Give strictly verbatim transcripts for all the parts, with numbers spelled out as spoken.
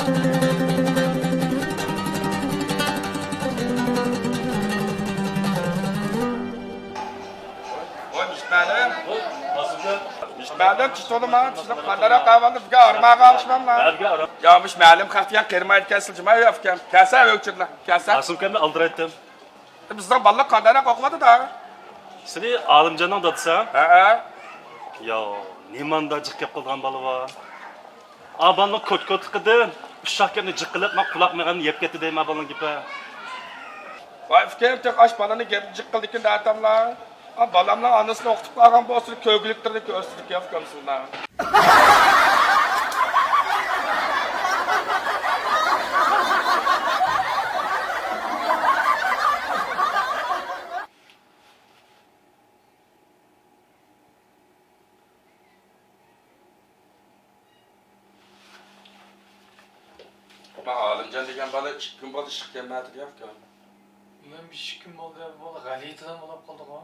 ۋاي، مۇشۇ مەلۇم. مۇشۇ مەلۇم، چۈش تولىما، چۈشلۈك قانداقراق ئەھۋالدا بىزگە ئارماغا ئالىشماملا. يا، مۇشۇ مەلۇم خەق دېگەن قېرىمايدىكەن، سىلجىماي ياپكەن. كەلسە ئۆكچۈرلا، كەلسە. ئاسىلكەمنى ئالدىرايتتىم. بىزنىڭ بالىلار قانداقراق ئوقۇۋاتىدۇ؟ سىلى ئالىمجاننىڭ دادىسى؟ ھەئە. ياۋ، نېمانداق جىق گەپ قىلىدىغان بالا بار؟ ئا بالىنىڭ كوت-كوتلۇقىدىن ئۇششاق گەپنى جىق قىلىپ، مانا قۇلاق مېغىنىنى يەپ كەتتى دەيمەن بالىنىڭ گېپى. ۋاي ئۇكام، تېخى ئاش بالىنىڭ گېپى جىق قىلىدىكەن دەتەملا. ئا بالاملا ئانىسىنى ئوقۇتۇپ قالغان بولسا، كۆرگۈلۈكلىرىنى كۆرسىتىدىكەن ئۇكام سىلەر. ما ئالىمجان دېگەن بالا ئىككى كۈن بولدى ئىشقا كەلمەيتتى ئۇكام. مەن بىر ئىككى كۈن بولدى، بۇ غەلىتىدىن بولۇپ قالدىغۇ.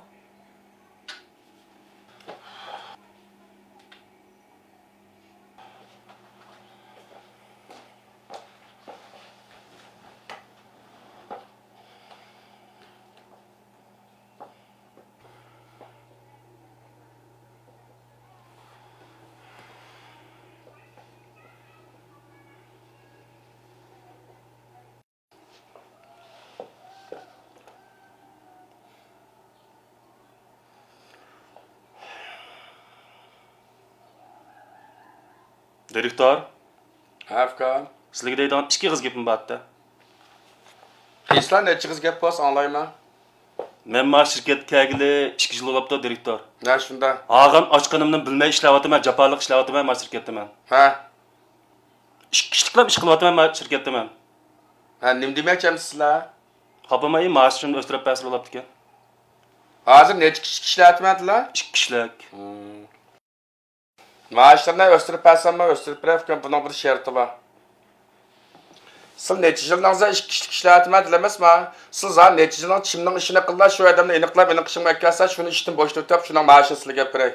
دىرېكتور. ھە، ئۇكام. سىلىگە دەيدىغان ئىككى ئېغىز گېپىم بار ئىدى. قىلسىلا، نەچچە ئېغىز گەپ بولسا ئاڭلايمەن. مەن ما شىركەتكە كەلگىلى ئىككى يىل بولاپتۇ، دىرېكتور. ھە، شۇنداق. ئالغان ئاچقىنىمنى بىلمەي ئىشلەۋاتىمەن، جاپالىق ئىشلەۋاتىمەن ما شىركەتتە مەن. ھە. ئىككى كىشىلىكلا ئىش قىلىۋاتىمەن ما شىركەتتە مەن. ھە، نېمە دېمەكچى ئەمدى سىلەر؟ خاپىماي، مائاشىمنى ئۆستۈرۈپ بەرسىلە بولاپتىكەن. ھازىر نەچچە كىشىلىك ئىشلەۋاتىمەنتىلە؟ ئىككى كىشىلىك. ھىم. مائاشلىرىنى ئۆستۈرۈپ بەرسەممۇ ئۆستۈرۈپ بېرەي ئۇكام، بۇنىڭ بىر شەرتى بار. سىز نەچچە يىلدىن زادى ئىككى كىشىلىك ئىشلەۋاتىمەن دېدىڭىزما؟ سىز زادى نەچچە يىلنىڭ كىمنىڭ ئىشىنى قىلدىڭ، شۇ ئادەمنى ئېنىقلاپ ئېنىق ئىشىڭ ئەكەلسە، شۇنى ئىشتىن بوشىتىۋېتىپ، شۇنىڭ مائاشىنى سىلىگە بېرەي.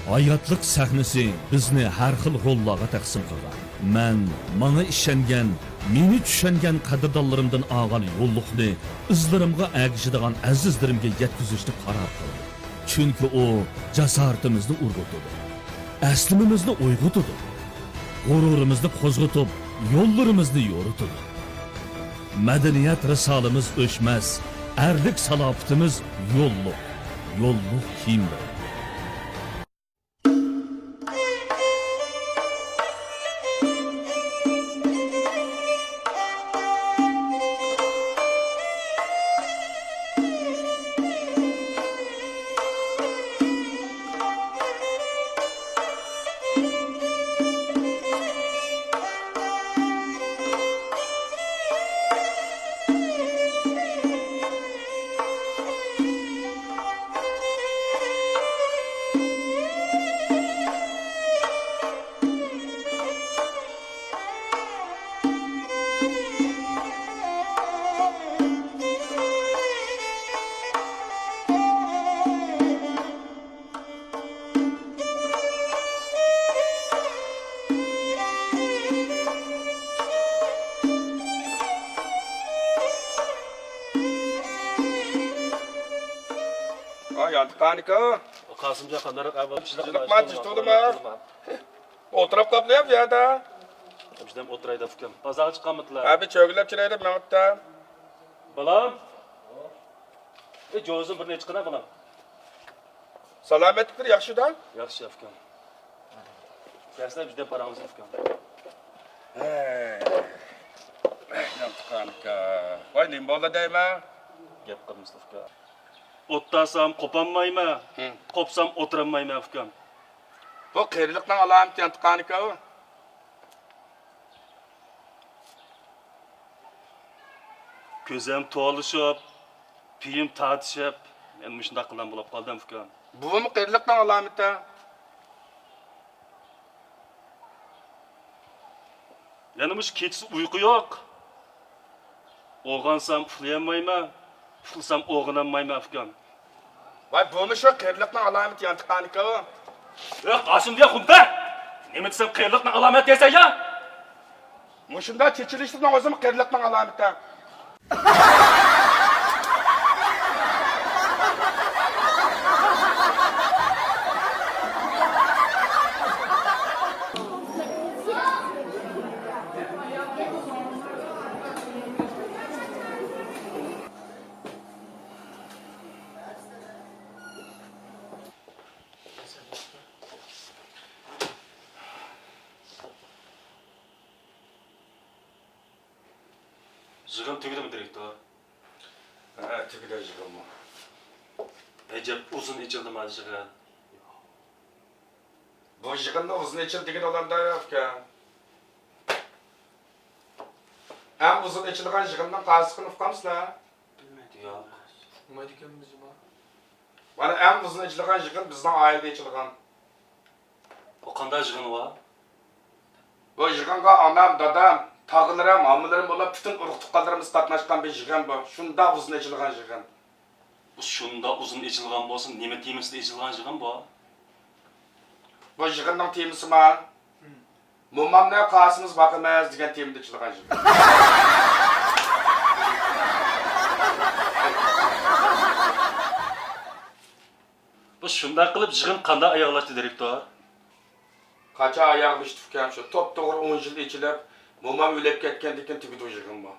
ھاياتلىق سەھنىسى بىزنى ھەر خىل روللارغا تەقسىم قىلغان. مەن ماڭا ئىشەنگەن، مېنى چۈشەنگەن قەدىردانلىرىمدىن ئالغان يوللۇقنى ئىزلىرىمغا ئەگىشىدىغان ئەزىزلىرىمگە يەتكۈزۈشنى قارار قىلدىم. چۈنكى ئۇ جاسارىتىمىزنى ئۇرغۇتىدۇ، ئەسلىمىمىزنى ئويغىتىدۇ، غۇرۇرىمىزنى قوزغىتىپ، يوللىرىمىزنى يورۇتىدۇ. مەدەنىيەت رىسالىمىز ئۆچمەس، ئەرلىك سالاپىتىمىز يوللۇق، يوللۇق كىيىملىرى. ۋاي، يانتىقانىكا. قاسىمجان، قانداق ئەھۋال؟ جىلىقما، جىتۇدىما؟ ئولتۇرۇپ قاپلا بۇ يەردە. بىزدەم ئولتۇرايدا ئۇكام. بازارغا چىققانمىدىلا؟ ھە، بىر چۆگىلەپ چىرايدا مېڭىپتا. بالام. ئى، جوزىدىن بىرنى ئېچىققىنا، بالام. سالامەتلىكلىرى ياخشىدا؟ ياخشى ئۇكام. كەلسىلە بىزدەن پاراڭلىشىپ ئۇكام. ھەي. يانتىقانىكا. ۋاي، نېمە بولدى دەيمەن؟ گەپ قىلمىسىلا ئۇكام. ئولتۇرسام قوپالمايمەن، ھىم. قوپسام ئولتۇرالمايمەن ئۇكام. بۇ قېرىلىقنىڭ ئالامىتى يانتىقانىكا ئۇ. كۆزۈم تولۇشۇپ، پېيىم تارتىشىپ، مەن مۇشۇنداق قىلغان بولۇپ قالدىم ئۇكام. بۇمۇ قېرىلىقنىڭ ئالامىتى. يەنە مۇشۇ كېچىسى ئۇيقۇ يوق. ئويغانسام ئۇخلىيالمايمەن، ئۇخلىسام ئويغىنالمايمەن ئۇكام. ۋاي، بۇمۇ شۇ قېرىلىقنىڭ ئالامىتى يانتىقانىكى ئۇ. ئۆي، قاسىم دېگەن خۇمتا! نېمە دېسەم قېرىلىقنىڭ ئالامەت دەيسەن يا؟ مۇشۇنداق چېچىلىشنىڭ ئۆزىمۇ قېرىلىقنىڭ ئالامىتى. يىغىن تۈگىدىمۇ، دىرېكتور؟ ھە، تۈگىدى يىغىنمۇ. ئەجەب ئۇزۇن ئېچىلدىما يىغىن؟ بۇ يىغىننى ئۇزۇن ئېچىلدى دېگىنى ئۇلاردا يوق ئىكەن. ئەڭ ئۇزۇن ئېچىلغان يىغىننىڭ قايسىلىقىنى ئۇققانسىلەر؟ بىلمەيدۇ. ياق. ئۇقمايدىكەنمىز جۇما. مانا ئەڭ ئۇزۇن ئېچىلغان يىغىن بىزنىڭ ئائىلىدە ئېچىلغان. ئۇ قانداق يىغىن ئۇ؟ بۇ يىغىنغا ئانام، دادام، تاغىلىرىم، ھاممىلىرىم بولۇپ پۈتۈن ئۇرۇق تۇغقانلىرىمىز قاتناشقان بىر يىغىن بۇ. شۇنداق ئۇزۇن ئېچىلغان يىغىن. بۇ شۇنداق ئۇزۇن ئېچىلغان بولسا، نېمە تېمىسىدا ئېچىلغان يىغىن بۇ؟ بۇ يىغىننىڭ تېمىسىما؟ مومامنى قاسىمىز باقىمىز دېگەن تېمىدا ئېچىلغان يىغىن. بۇ شۇنداق قىلىپ يىغىن قانداق ئاياغلاشتى، دىرېكتور؟ قاچان ئاياغلىشىپتىكەن، شۇ توپتوغرا ئون يىل ئېچىلىپ، مومام ئۆلۈپ كەتكەندىن كېيىن تۈگىدى بۇ يىغىنمۇ.